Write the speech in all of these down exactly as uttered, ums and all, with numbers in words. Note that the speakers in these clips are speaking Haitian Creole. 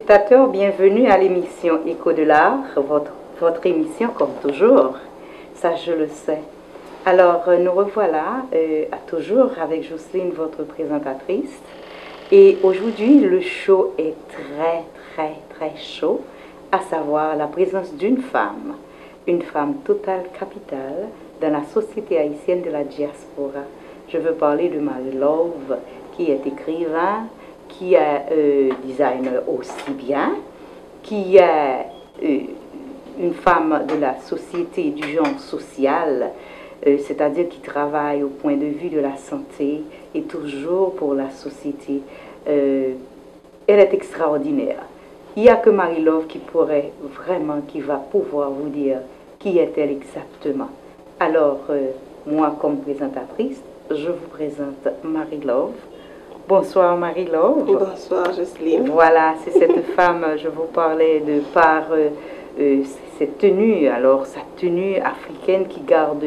Téléspectateurs, bienvenue à l'émission Écho de l'Art, votre, votre émission comme toujours. Ça, je le sais. Alors, euh, nous revoilà euh, à toujours avec Jocelyne, votre présentatrice. Et aujourd'hui, le show est très, très, très chaud, à savoir la présence d'une femme, une femme totale capitale dans la société haïtienne de la diaspora. Je veux parler de Marie Love, qui est écrivain, qui est euh, designer aussi bien, qui est euh, une femme de la société du genre social, euh, c'est-à-dire qui travaille au point de vue de la santé et toujours pour la société. Euh, elle est extraordinaire. Il n'y a que Marie Love qui pourrait vraiment, qui va pouvoir vous dire qui est-elle exactement. Alors, euh, moi, comme présentatrice, je vous présente Marie Love. Bonsoir Marie Love. Bonsoir Jocelyne. Voilà, c'est cette femme, je vous parlais de par euh, euh, cette tenue, alors cette tenue africaine qui garde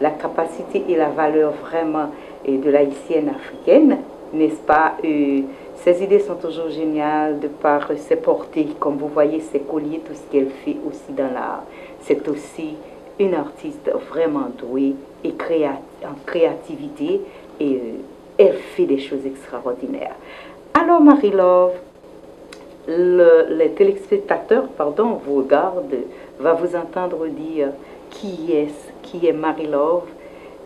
la capacité et la valeur vraiment euh, de l'haïtienne africaine, n'est-ce pas? Euh, ses idées sont toujours géniales de par ses portées, comme vous voyez, ses colliers, tout ce qu'elle fait aussi dans l'art. C'est aussi une artiste vraiment douée et créa- en créativité et euh, elle fait des choses extraordinaires. Alors Marie-Love, le- les téléspectateurs pardon, vous regardent, va vous entendre dire qui est, qui est Marie-Love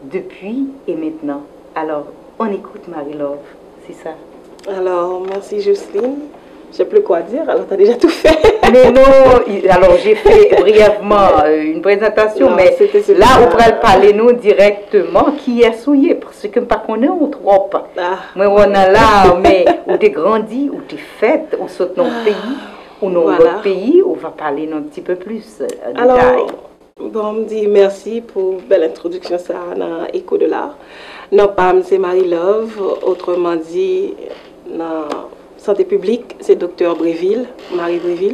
depuis et maintenant. Alors, on écoute Marie-Love, c'est ça. Alors, merci Jocelyne. Je sais plus quoi dire, alors t'as déjà tout fait. Mais non, il- alors j'ai fait brièvement euh, une présentation, Non, mais c'était super. Là ou pral pale nou direkteman kiyès ou ye, paske m pa konnen ou twòp. Ah, Mwen wè w nan lar, men ou te grandi, ou te fèt, ou sot nan yon peyi, ou nan yon Voilà. Lòt peyi, ou va pale nou un petit peu plus euh, en Alors, détail. Bon, m di mèsi pou bèl entwodiksyon sa a nan Echo de l'Art. Non pa m se Marie Love, otreman di nan sante piblik se Doktè Brévil, Marie Brévil.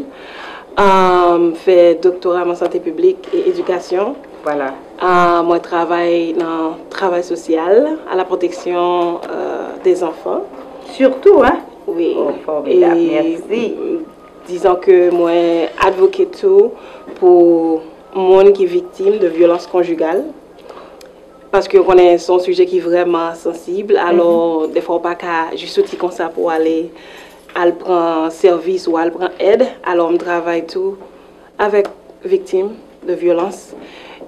M fè doktora m an sante piblik e edikasyon. Voilà. Ah, mwen travay nan travay sosyal, à la protection euh, des enfants. Surtout, hein? Oui. Oh, formidable, E, merci. Dizon ke mwen advoke tou pou moun ki viktim de vyolans konjigal. Paske ou konnen se yon sijè ki vrèman sansib. Alò, defwa ou pa ka jis soti konsa pou ale al pran sèvis ou al pran èd. Alò, m travay tou avèk viktim de vyolans.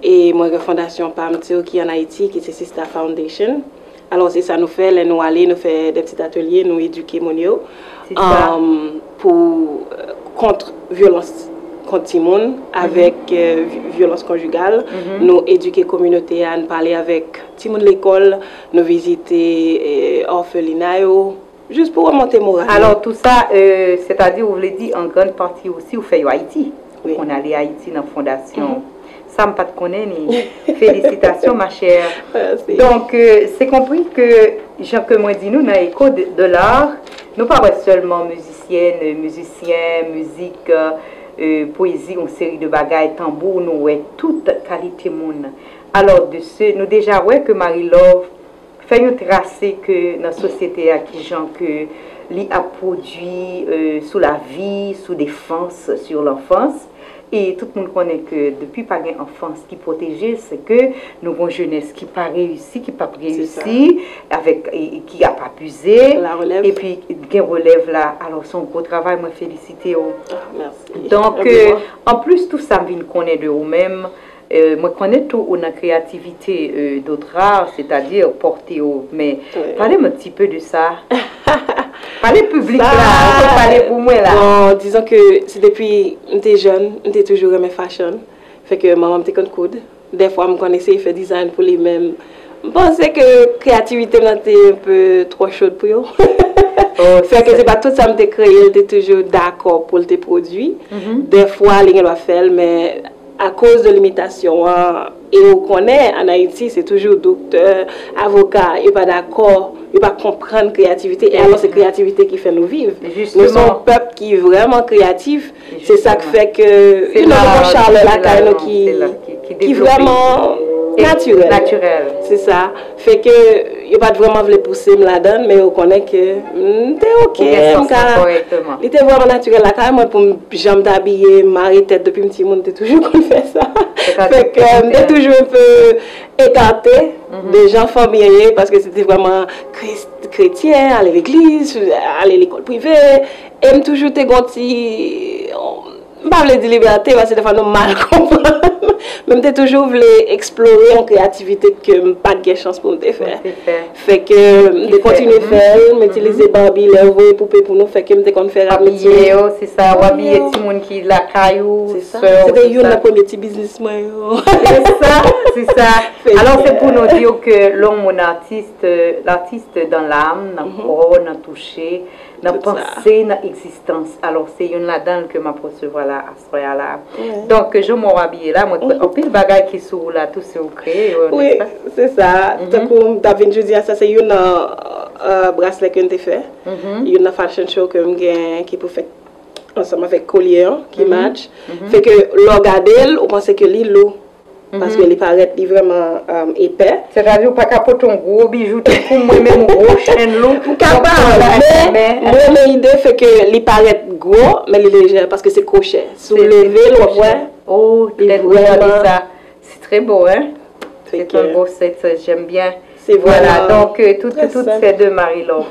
E mwen gen fondasyon pa m tou ki ann Ayiti, ki se Sista Foundation. Alò, se sa nou fè, lè nou ale, nou fè de ptit atelye, nou edike moun yo. Se sa. Um, pou euh, kont vyolans kont timoun avèk euh, vi- vyolans konjigal. Nou edike kominote a, nou pale avèk timoun lekòl, nou vizite euh, òfelina yo, jis pou remonte moral. Alors tout ça, euh, c'est-à-dire, ou vle di an grann pati osi ou fè yo Ayiti. Ou Oui. Konn ale Ayiti nan fondasyon. Sa m pa t konnen ni. Félicitations ma chère. Merci. Donk, euh, se konpri ke jan ke mwen di nou nan Echo de, de l'Art, nou pa wè sèlman mizisyèn, euh, mizisyen, mizik, euh, euh, pwezi, yon seri de bagay, tanbou, nou wè tout kalite moun. Alò, de se, nou deja wè ke Marie Love fè yon trase ke nan sosyete a kijan ke li ap pwodui euh, sou lavi, sou defans, sur l'enfance. E tout moun konnen ke depi pa gen anfans ki pwoteje, se ke nou gon jenès ki pa reyisi, ki p ap Se sa. Reyisi, avèk e, e ki ap abize, La relève. Epi gen relèv la. Alò se yon gwo travay, mwen felisite w. Ah, merci. Donk, Anpil euh, mwa. Anplis tou sa m vin konnen de ou menm, euh, mwen konnen tou ou nan kreyativite euh, dot rar, sètadi pòte yo, men Wi. Pale m un petit peu de sa. Pale piblik Sa- la, ou pale pou mwen la. Bon, dizon ke se depi m te jèn, m te toujou renmen fashion. Fè ke manman m te konn koud. Dèfwa m konn eseye fè design pou li, men m panse ke kreyativite m nan te un peu twò chod pou yo. Fè ke se pa tout sa m te kreye, l te toujou dakò pou l te pwodui. Dèfwa, li gen dwa fè l, men akoz de limitasyon an, e ou konnen, ann Ayiti, se toujou doktè, avoka, yo pa dakò, yo pa konprann kreyativite, e alò se kreyativite ki fè nou viv. Nou se yon Justement. Pèp ki vrèman kreyatif, se sa k fè ke Se you know, nou la- gon chalè se lakay la- nou ki, se la- ki- ki ki devlope. Vrèman natirèl. Natirèl. Se sa. Fè ke yo pa t vrèman vle pouse m ladan l, men yo konnen ke m te oke, m ka, li te vrèman natirèl lakay mwen pou m jan m t abiye, mare tèt depi m timoun, m te toujou konn fè sa. Fè ke m te toujou enpe ekate de jan fanmi an ye, paske se te vrèman kres-, kretyen, ale legliz, ale lekòl prive, e m toujou te gon ti, m pa vle di libète, paske defwa nou mal konprann, men m te toujou vle eksplore yon kreyativite ke m pa t gen chans pou m te fè. Fè ke m te kontinye fè l, m itilize Barbie lè yo voye poupe pou nou, fè ke m te konn fè rad, m itilize. Abiye yo, se sa, w abiye timoun ki lakay ou, sè w, se sa. Se te youn nan premye ti biznis mwen yo. Se sa, se sa. Alò, se pou nou di w ke lè yon moun atis, l'artiste dans l'âme, nan kò, nan touche, nan panse, nan egzistans. Alò, se youn ladan l ke m ap resevwa la, aswè a la. Donk, jan mwen w abiye la, mwen kwè anpil bagay ki sou ou la, tou se ou kreye yo, nèspa? Wi, se sa. Tankou m t ap vin jodi a, sa se youn nan, euh, braslè ke m te fè. Youn nan fashion show ke m gen ki pou fèt ansanm avèk kolye an, ki match. Fè ke lè w gade l, ou panse ke li lou. Paske li parèt, li vrèman, um, epè. Sètadi ou pa ka pote yon gwo bijou tankou mwen menm, yon gwo chèn lou. M kapab, men mwen renmen ide fè ke li parèt gwo, men li lejè, paske se kwochè. Si w leve l, w ap wè. Oh, li vrèman, c'est très beau, hein? C'est un beau set, j'aime bien. Voilà, donc, euh, tout, tout c'est de Marie Love.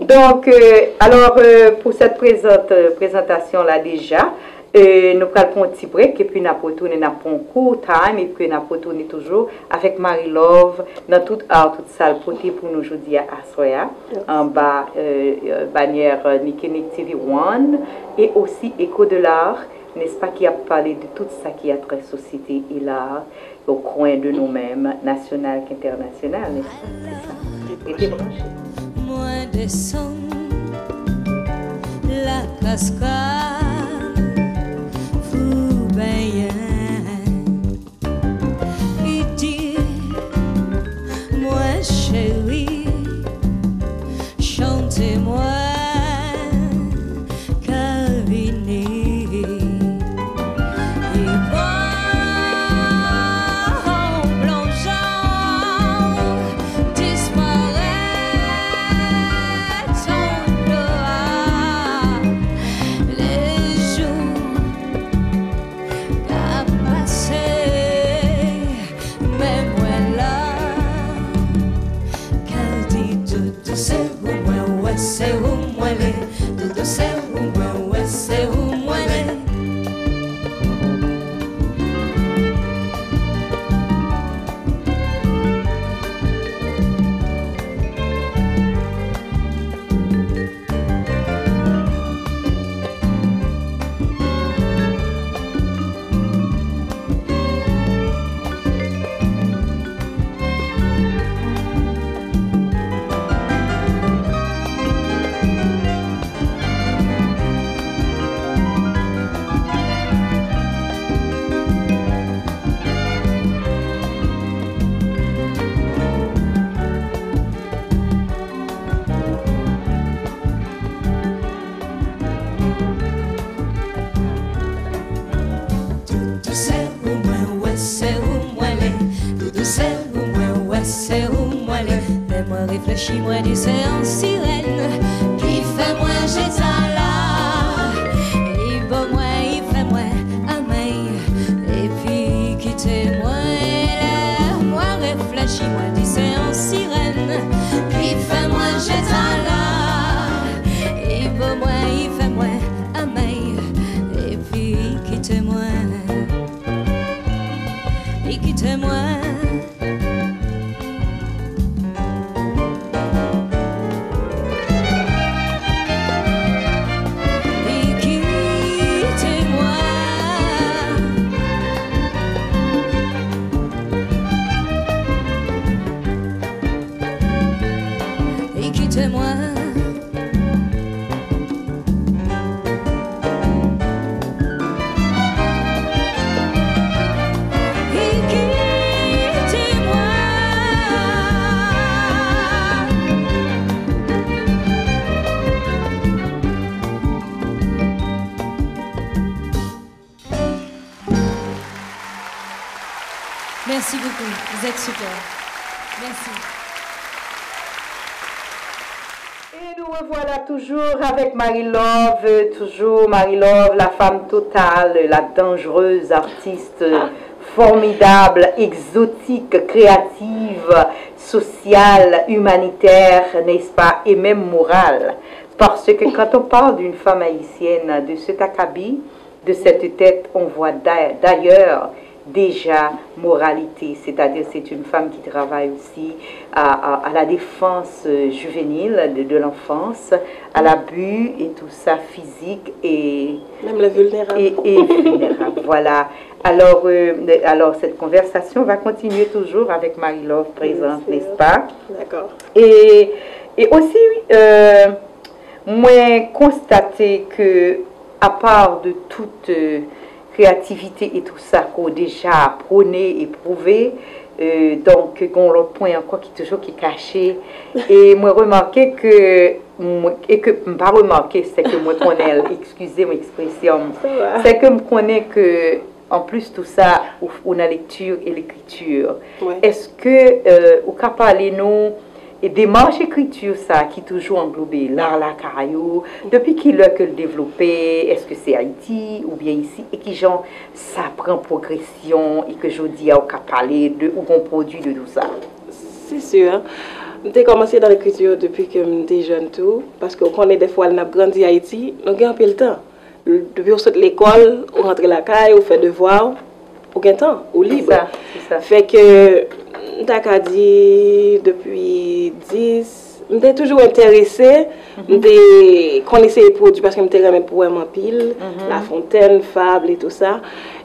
Donc, euh, alors, euh, pour cette présente, euh, présentation-là déjà, euh, nou pral pran yon ti break, epi n ap retounen, n ap pran yon kout time, epi n ap retounen toujou avèk Marie Love nan tout art, tout sa l pote pou nou jodi a, aswè a, anba, euh, euh, bannière, euh, Nick Nick T V One, et aussi Echo de l'Art, n'est-ce pas, qui a parlé de tout ça qui a trait société et l'art. Au coin de nous-mêmes, national k'international, n'est-ce pas? C'est ça. Rete branche. Mwen desann la kaskad pou benyen. Li di mwen cheri, chante mwen. Ka vini. Li pran plonjon, disparèt sou dlo a. Lejou k ap pase, men mwen la. Kè l di doudou se ou mwen wè, se ou mwen le. Doudou se ou mwen wè, se ou mwen le. Doudou se ou mwen wè, se ou mwen le. Doudou se ou mwen wè, se ou mwen le. Lè mwen reflechi, mwen di se yon sirèn ki fè mwen jete la. Li ban mwen, li fè mwen anmèy. Epi kite mwen, lè mwen reflechi, mwen di se yon sirèn ki fè mwen jete la. Li ban mwen, li fè mwen anmèy. Epi kite mwen, li kite mwen. Li kite mwen. Li kite mwen. Li kite Merci beaucoup. Vous êtes super. Merci. Et nous revoilà toujours avec Marie Love, euh, toujours Marie Love, la femme totale, la dangereuse artiste, euh, formidable, exotique, créative, sociale, humanitaire, n'est-ce pas, et même morale. Parce que quand on parle d'une femme haïtienne de cet acabit, de cette tête, on voit d'a- d'ailleurs déjà moralité, c'est-à-dire c'est une femme qui travaille aussi à, à- à la défense euh, juvénile de, de l'enfance, à l'abus et tout ça, physique et, Même les vulnérables. et, et vulnérable. Voilà. Alors, euh, alors, cette conversation va continuer toujours avec Marie-Love présente, Bien sûr. N'est-ce pas? D'accord. Et, et aussi, euh, mwen konstate ke apa de tout euh, kreyativite e tou sa ke w deja prone e pwouve, euh, donk gen yon lòt pwen ankò ki toujou ki kache. E mwen remake ke mwen- e ke m pa remake, se ke mwen konnen l, eskize m ekspresyon m, Ça va. Se ke m konnen ke anplis tou sa ou, ou nan lekti e lekriti. Ouais. Èske euh, ou ka pale nou e demach ekriti sa ki toujou anglobe lar lakay ou? Depi ki lè ke l devlope? Èske se Ayiti oubyen isi? E ki jan sa pran pwogresyon e ke jodi a ou ka pale de ou gon pwodui de tou sa? C'est sûr. M te kòmanse nan lekriti depi ke m te jèn tou, paske w konnen dèfwa lè n ap grandi Ayiti, nou gen anpil tan. Depi w sot lekòl, ou rantre lakay, ou fè devwa w, ou gen tan, ou lib. Sa, se sa. Fè ke m ta ka di depi dis, m te toujou enterese, m te konn eseye pwodui paske m te renmen powèm anpil, La Fontaine, fab e tou sa.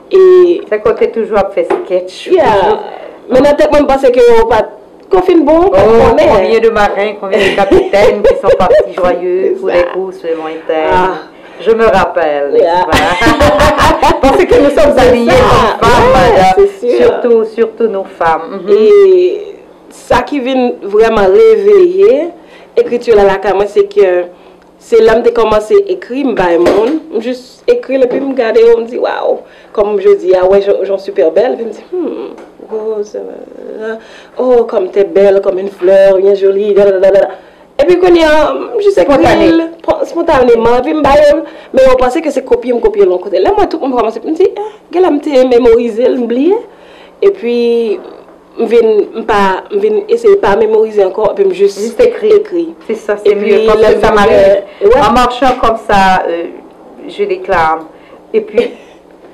E Se ke w te toujou ap fè sketch, yeah. toujou. Men nan tèt mwen, m panse ke yo pa t kon fin bon, pa Oh, konnen. Combien de marins, combien de capitaines qui sont partis joyeux C'est pour les ça. courses le lointain. Ah. Je me rappelle, n'est-ce Yeah. pas? Parce que nous sommes habillés ça. Comme femmes, Ouais, madame. C'est sûr. Surtout, surtout nos femmes. Mhm. E sa ki vin vrèman reveye ekriti la lakay mwen, se ke se lè m te kòmanse ekri, m bay moun, m jis ekri l epi m gade yo, m di, waw, kòm jodi a, wè, jan, jan super bèl, epi m di, hmm, rose, euh, oh, comme t'es belle, comme une fleur, bien jolie, da, da, da, da, da. Epi kounye a, m jis ekri Spontané. l, spontaneman, epi m ba yo l, men yo panse ke se kopye m kopye l yon kote. Lè m wè tout moun kòmanse, m di, eh, genlè m te memorize l, m bliye. Epi, m vin, m pa, m vin eseye pa memorize ankò, epi m jis Jis ekri. Ekri. C'est ça, c'est Epi, mieux. Parce lè que ça m m'arrive. vin, ouais. En marchant comme ça, euh, je déclame. Et puis,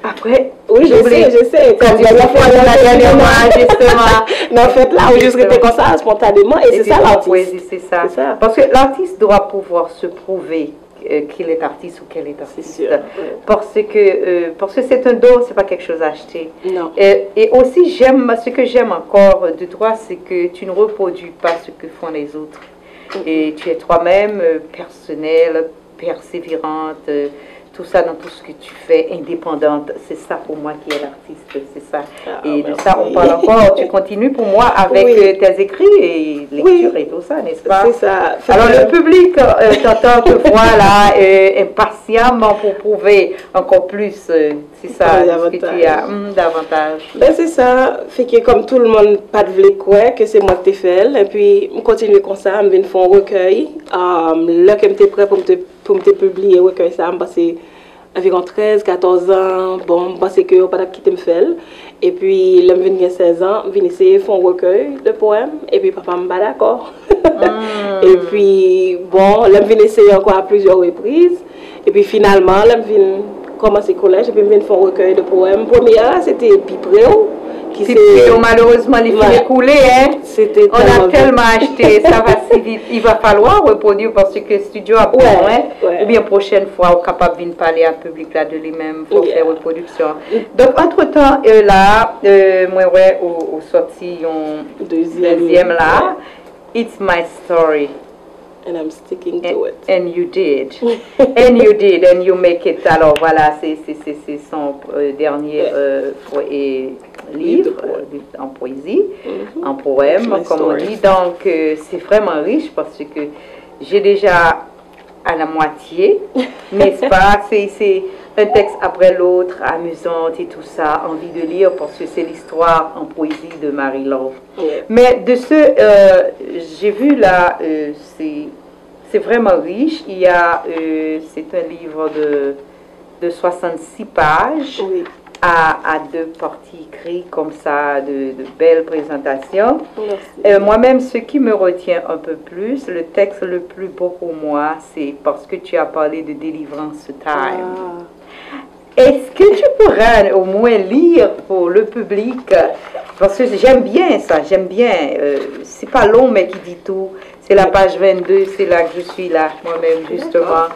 après, Oui, je j'oublie. sais, je sais. Comme Comme la dernière fois, la la dernière dernière fois, justement. Nan fèt la, ou jis rete Justement. Konsa, spontanément, et Et c'est puis, ça en l'artiste. poésie, c'est ça. C'est ça. Parce que l'artiste doit pouvoir se prouver euh, qu'il est artiste ou qu'elle est artiste. sûr, ouais. Parce que euh, parce que c'est un don, c'est pas quelque chose à acheter. Non. Et, et aussi, j'aime, ce que j'aime encore de toi, c'est que tu ne reproduis pas ce que font les autres. Et tu es toi-même, euh, personnelle, persévérante, euh, tout ça dans tout ce que tu fais, indépendante. C'est ça pour moi qui est l'artiste, c'est ça. Ah, Et de merci. Ça, on parle encore. Tu continues pour moi avec Oui. euh, tes écrits et lecture Oui. Et tout ça, n'est-ce pas? C'est ça. Alors, Fait le que- public euh, t'entend, te voit là, euh, impatiemment pour prouver encore plus. Euh, c'est ça, Oui, ce que tu as. davantage. Hmm, davantage. Ben, se sa, fè ke kòm tout le monde pa t vle kwè ke se mwen ki te fè l, epi m kontinye konsa, m vin fè yon rekèy. Um, lè ke m te prè pou m te, pou m te pibliye rekèy sa, m panse anviwon trèz, katòz an, bon, m panse ke yo pa t ap kite m fè l. Epi, lè m vin gen sèz an, m vin eseye fè yon rekèy de powèm, epi papa m pa dakò. Epi, bon, lè m vin eseye ankò a plizyè repriz, epi finalman, lè m vin kòmanse kolèj, epi m vin fè yon rekèy de powèm. Premye a, se te Pi pre w, ki Pi se pre w, malerezman, li fin Ouais. ekoule, hein? Se te On a tèlman tellement acheté, ça va si vite. Il va falloir reproduire parce que studio a Ouais, besoin. ouais. Ou bien prochaine fois, ou kapab vin pale a piblik la de li menm, fò Yeah. fè repwodiksyon. Donk, antretan, euh, la, euh, mwen wè ou, ou sòti yon Dezyèm. dezyèm la. It's my story. And I'm sticking to it. And you did. And you did. And you make it. Alors voilà, c'est c'est- c'est- c'est son euh, dernier Ouais. euh, po- et Livre, livre ouais. euh, en poésie, Mhm. en poème, It's my comme on story. dit. Donc euh, c'est vraiment riche parce que j'ai déjà à la moitié, n'est-ce pas? C'est c'est Un texte après l'autre, amusante et tout ça, envie de lire parce que c'est l'histoire en poésie de Marie Love. Yeah. Mais de ce, euh, j'ai vu là, euh, c'est, c'est vraiment riche. Il y a, euh, c'est un livre de, de soixante-six pages oui. à, à deux parties écrites comme ça, de, de belles présentations. Merci. Euh, moi-même, ce qui me retient un peu plus, le texte le plus beau pour moi, c'est parce que tu as parlé de délivrance time. Ah. Est-ce que tu pourras au moins lire pour le public? Parce que j'aime bien ça, j'aime bien. Euh, c'est pas long, mais qui dit tout. C'est la page vingt-deux, c'est là que je suis là, moi-même, justement.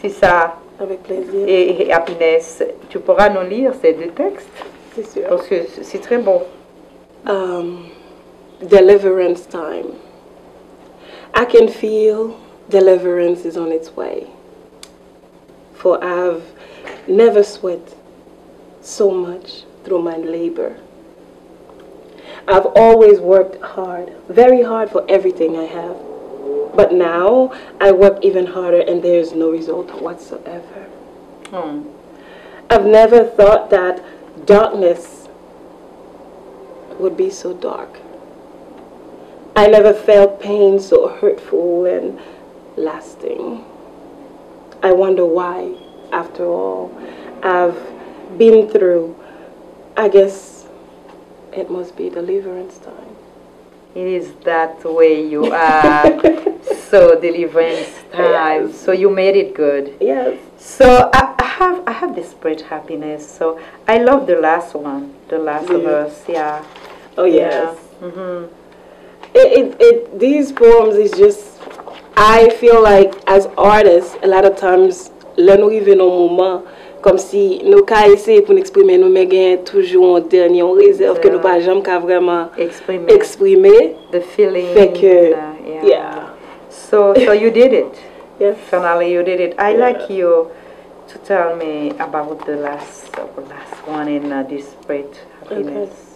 C'est ça. Avec plaisir. Et, et Happiness, tu pourras nous lire ces deux textes? C'est sûr. Parce que c'est très beau. Um, deliverance time. I can feel deliverance is on its way. For I've never sweat so much through my labor. I've always worked hard, very hard for everything I have. But now I work even harder and there is no result whatsoever. Hmm. I've never thought that darkness would be so dark. I never felt pain so hurtful and lasting. I wonder why, after all I've been through. I guess it must be deliverance time. It is that way you are. So deliverance time. Yes. So you made it good. Yes. So I, I have I have desperate happiness. So I love the last one, the last verse. Yeah. Oh yes. Yeah. Mm-hmm. It, it, it, these poems is just, I feel like as artists, a lot of times, lè nou rive nan yon moman, kòmsi nou ka eseye pou n eksprime nou, men gen toujou yon dènye, yon rezèv ke nou pa janm ka vrèman eksprime. The feeling, fè ke, uh, yeah. Yeah. So, so you did it. Yes. Finally, you did it. I like you to tell me about the last, the last one in uh, Desperate Happiness. Okay.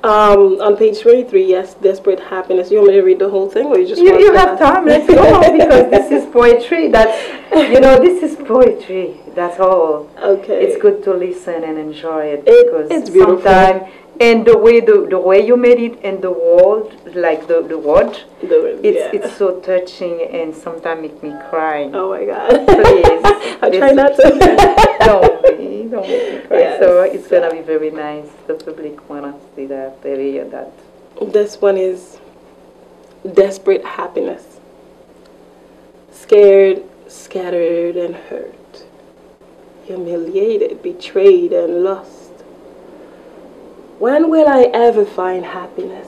Um, on page twenty-three, yes, Desperate Happiness. You want me to read the whole thing, or you just you, want you the have last time. Let's go on because this is poetry. That's you know, this is poetry. That's all. Okay. It's good to listen and enjoy it because it's beautiful. Sometimes and the way the, the way you made it and the word, like the, the word, the word, it's yeah. It's so touching and sometimes make me cry. Oh my God. Please. I try not to. Don't be, don't make me cry. Yes. So it's gonna be very nice. The public wanna see that, they hear that. This one is desperate happiness. Scared, scattered, and hurt. Humiliated, betrayed, and lost. When will I ever find happiness?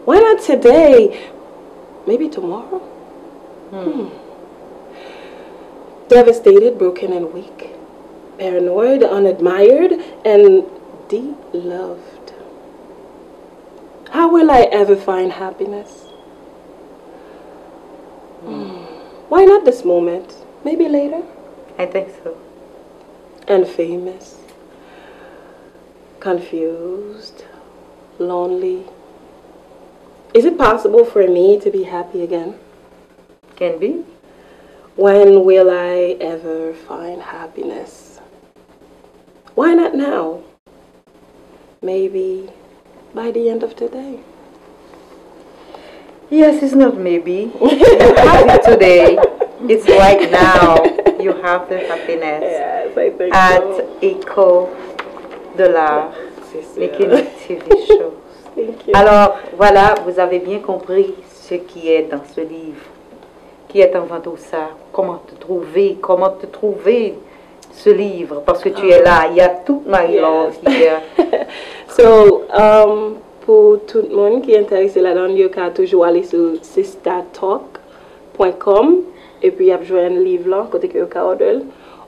Why not today? Maybe tomorrow? Hmm. Devastated, broken, and weak. Paranoid, unadmired, and deloved. How will I ever find happiness? Hmm. Why not this moment? Maybe later? I think so. And famous, confused, lonely. Is it possible for me to be happy again? Can be. When will I ever find happiness? Why not now? Maybe by the end of today. Yes, it's not maybe. You have it today. It's right now. You have the happiness. Yes, I think at so. Echo de l'art, c'est sûr. Making T V shows. Thank you. Alors, voilà, vous avez bien compris ce qui est dans ce livre. Qui est en vente où ça? Comment te trouver? Comment te trouver ce livre? Parce que tu es là, il y a tout Marie Love here. So, um, pou tout moun ki enterese ladan, yo ka toujou ale sou sistatalk pwen kòm, epi y ap jwenn liv lan, kote ke yo ka order l.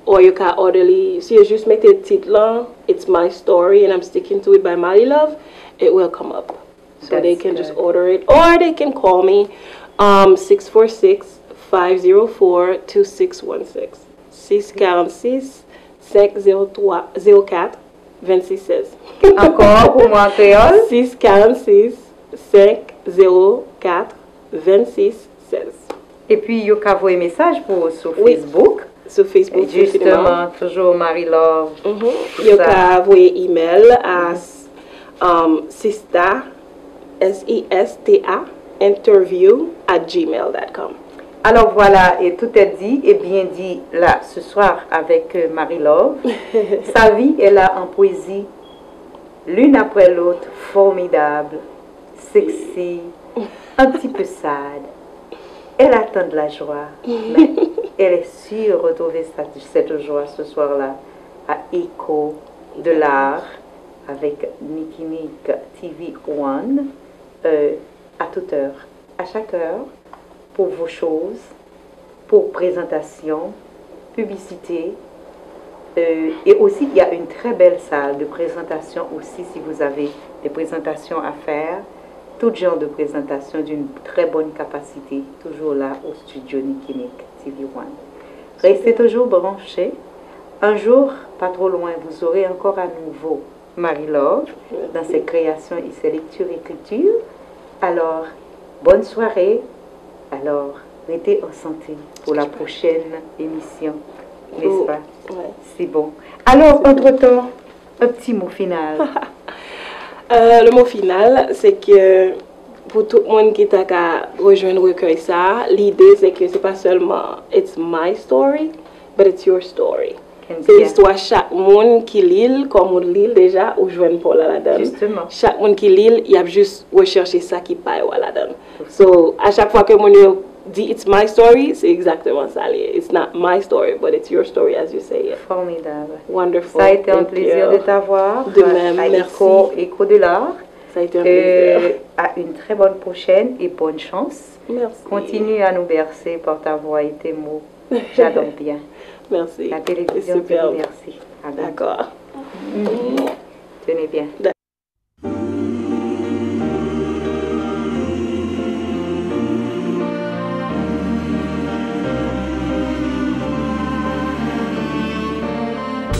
Or yo ka order li, si yo jis mete tit lan, It's My Story and I'm Sticking to It by Marie Love, it will come up. So they can just order it, or they can call me, um, six four six, five zero four, two six one six. Six four six, five zero four, two six one six. Ankò, pou mwen an kreyòl? Six four six, five zero four, two six one six. Epi, yo ka voye mesaj pou ou sou Facebook. Sou Facebook, Justement, toujours Marie Love. Mhm. Yo ka voye email à, um, sista, S I S T A, interview at gmail dot com. Alors voilà, et tout est dit et bien dit là ce soir avec, euh, Marie Love. Sa vie est là en poésie, l'une après l'autre, formidable, sexy, un petit peu sad. Elle attend de la joie, mais elle est sûre retrouver cette, cette joie ce soir-là à Écho de l'art avec Nicky Nick T V One, euh, à toute heure, à chaque heure, pour vos choses, pour présentation, publicité, euh, et aussi il y a une très belle salle de présentation aussi si vous avez des présentations à faire, tout genre de présentation d'une très bonne capacité, toujours là au studio Nicky Nick T V One. Restez toujours branchés. Un jour, pas trop loin, vous aurez encore à nouveau Marie Love dans ses créations et ses lectures écritures. Alors, bonne soirée. Alors, restez en santé pour la prochaine émission, n'est-ce pas? Ouais. C'est bon. Alors, entre-temps, un petit mot final. Euh, le mot final, c'est que pou tout moun ki ta ka rejwenn rekèy sa, lide se ke se pa sèlman it's my story, but it's your story. Se istwa chak moun ki li l, kòm ou li l deja, ou jwenn pa w la ladan l. Chak moun ki li l, y ap jis rechèche sa ki pa yo a ladan l. So, a chak fwa ke moun yo di it's my story, se egzakteman sa li ye. It's not my story, but it's your story, as you say it. Formidable. Wonderful. Ça a été un plaisir de t'avoir. De même, merci. Écho, Écho de l'art. Ça a été un plaisir. Euh, à une très bonne prochaine et bonne chance. Merci. Continue à nous bercer par ta voix et tes mots. J'adore bien. Merci. La télévision te remercie. À bientôt. D'accord. Tenez bien.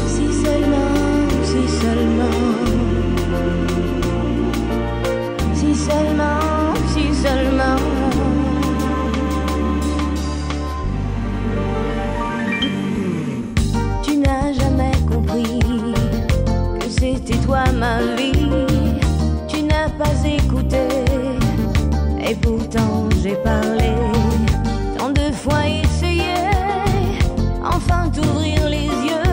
Si sèlman, si sèlman, si sèlman, si sèlman. Tu n'as jamais compris que c'était toi ma vie. Tu n'as pas écouté, et pourtant j'ai parlé. Tant de fois essayé, enfin t'ouvrir les yeux.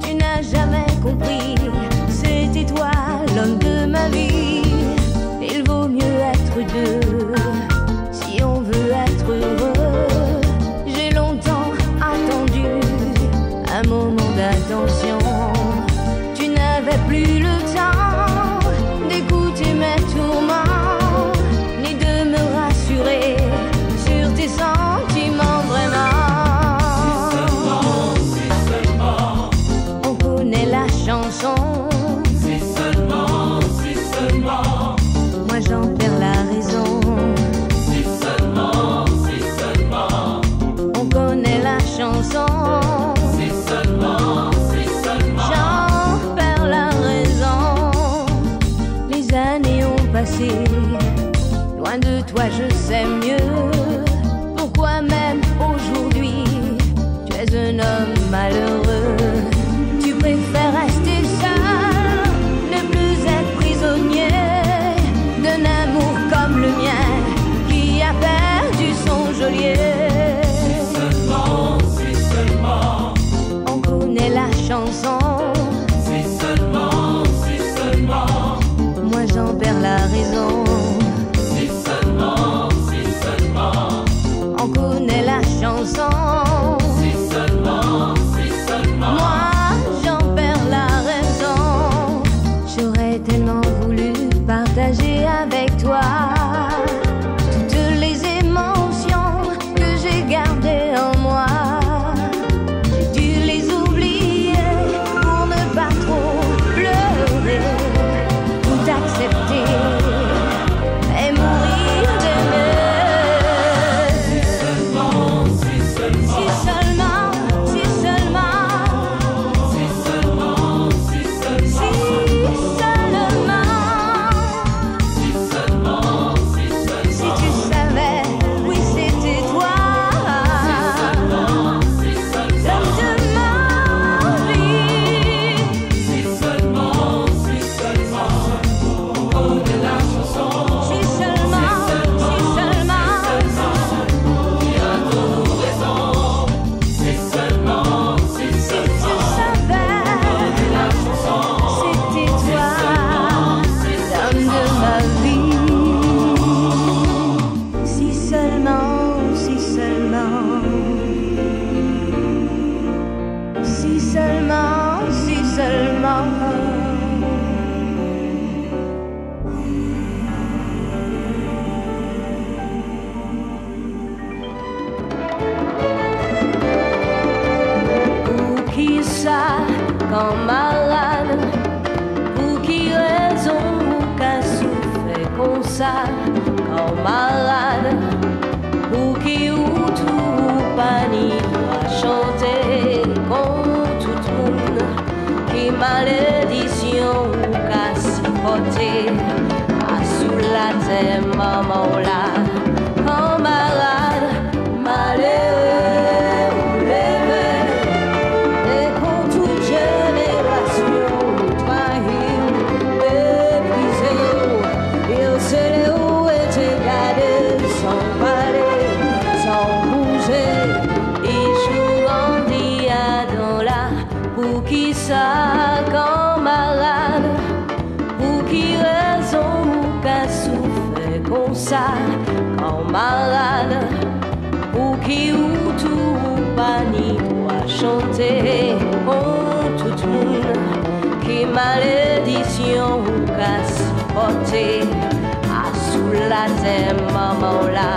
Tu n'as jamais compris, c'était toi l'homme de ma vie. Il vaut mieux être deux si on veut être heureux. J'ai longtemps attendu un moment d'attention. Tu n'avais plus le temps d'écouter mes tourments, ni de me rassurer sur tes sentiments vraiment. On connaît la chanson. Si seulement, si seulement. Moi j'en perds la raison. Si seulement, si seulement. On connaît la chanson. Si seulement, si seulement. J'en perds la raison. Les années ont passé. Loin de toi, je sais mieux. Pourquoi même aujourd'hui, tu es un homme malheureux. Tu préfères rester seul, ne plus être prisonnier d'un amour comme le mien qui a perdu son geôlier. Si seulement, si seulement. On connaît la chanson. Si seulement, si seulement. Moi j'en perds la raison. Si seulement, si seulement. On connaît la chanson. Si seulement, si seulement. sa, kanmarad, pouki ou tou ou pa ni dwa chante kon tout moun? Ki maledisyon ou ka sipòte asou latè manman w la, kanmarad? Malere ou leve, e kon tout jenerasyon ou trayi w, meprize w, yo sele w e te gade san w pale, san w bouje, ijou Randy Adam la. Poukisa, kanmarad? Pou ki rezon ou ka soufè konsa, kanmarad? Pouki ou tou ou pa ni dwa chante kon tout moun? Ki maledisyon ou ka sipòte asou latè manman w la,